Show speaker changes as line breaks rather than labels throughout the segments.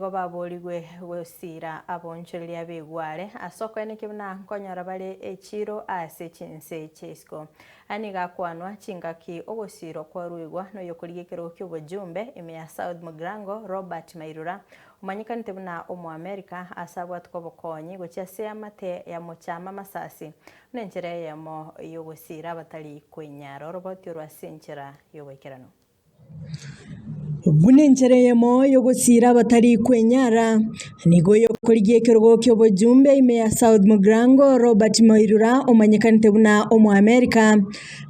nigo baborigwe gosiira aboonchoreria b'egware ase okoenekia buna nkonyora bare echiiro ase chinse chia isiko. Aya nigo akwanwa chingaki ogosiirwa kwaruigwa noyokorigia ekerogo ki'obojumbe ime ya South Mugirango Robert Mairura omanyekanete buna Omoamerika ase abwatwe obokonyi gochia ase eamate ya Mochama Masasi buna enchera eyemo y'ogosiira abatari kwenyara oroboti orwo ase enchera y'oboikeranu.
Buna enchera eyemo y'ogosiira abatari kwenyara, nigo y'okorigia ekerogo ki'obojumbe ime ya South Mugirango Robert Mairura omanyekanete buna Omoamerika,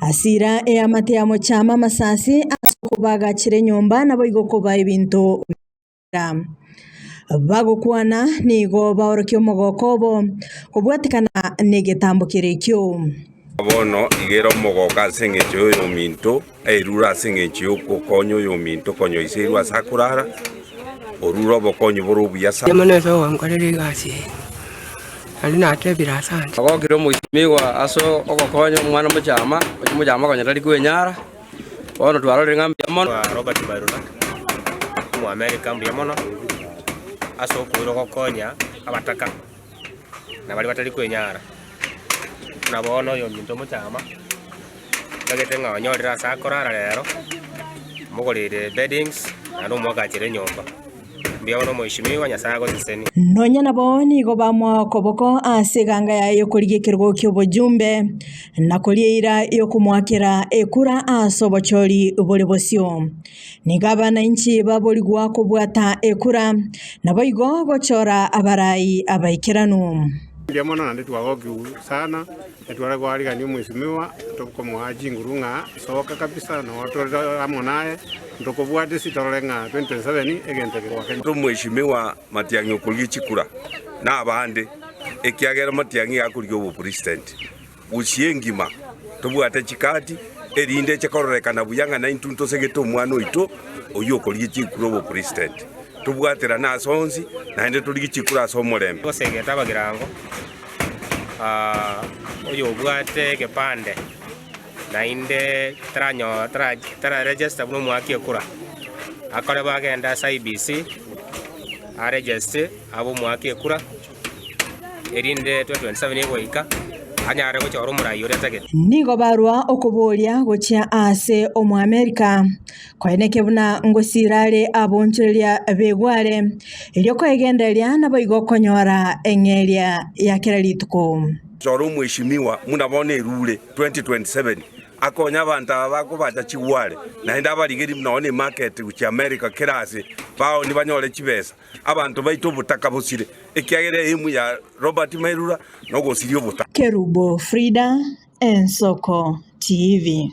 asiira eamate ya Mochama amasasi ase okobaagachera enyomba naboigo kobaa ebinto bi'okoira. Bagokwana nigo baorokia omogoko obo kobwatekana negetambo kere ekio.
Bono iga ere omogoko ase engencho y'oyominto, airure ase engencho y'ogokonya oyominto konya oiseirwe ase akorara, orure obokonyi bore obuya sana.
Mono ase ogonkorera egasi eye, naende natebire asante.
Ogokire omoisimigwa ase ogokonya omwana mochama, ochi mochama konya tari kwenyara. Bono twarorire ng'a mbuya mono.
Robert Mairura, Omoamerika mbuya mono ase okoirwa gokonya abataka na baria batari kwenyara. Buna bono oyominto omochama, ntagete ng'a onyorire ase akorara rero, omogoreire beddings naende omoagachere enyomba. Mbuya mono omweshimiwa, Nyasae agosesenie.
Nonya nabo nigo bamoa okoboko ase eganga yaye y'okorigia ekerogo ki'obojumbe, na koria eira y'okomoakera ekura ase obochori bore bosio. Nigo abanainchi baborigwa kobwata ekura, naboigo gochora abarai abaikeranu.
Mbuya mono naende twagokigwa sana, etware koarigania omweshimiwa, tokomoa chinguru ng'a soka kabisa noo tore amo naye, ntokobwate ase torore ng'a 2027 egento eke gwakenya.
Omweshimiwa Matiang'i okorigia chikura na abande, ekiagera Matiang'i iga akorigia obopresident gusii engima, tobwate chikadi erinde eche kororekana buya ng'a naintwe ntosegete omwana oito oyio okorigia chikura obopresident. Tobwaterane ase onsi naende torigie chikura ase omorembe.
Gosegeta abagirango, oyobwate egepande naende taranyo tara tararegister buna omoaki ekura, akore bo agende ase IEBC, aregeste abe omoaki ekura, erinde 2027 egoika, anyare gochora omorai oria atagete.
Nigo barua okoboria gochia ase Omoamerika, koeneke buna ngosira are aboonchoreria b'egware, erio koegendereria naboigo konyora eng'eria ya kera rituko.
Chora omweshimiwa buna bono erure 2027 akonye abanto aba bakobacha chigware naende abarigeri nonya ne market gochia America kera ase baoni banyore chibesa abanto baito obotaka bosire ekiagera aim ya Robert Mairura nogosiria obotaka.
Kerubo Frida, Ensoko TV.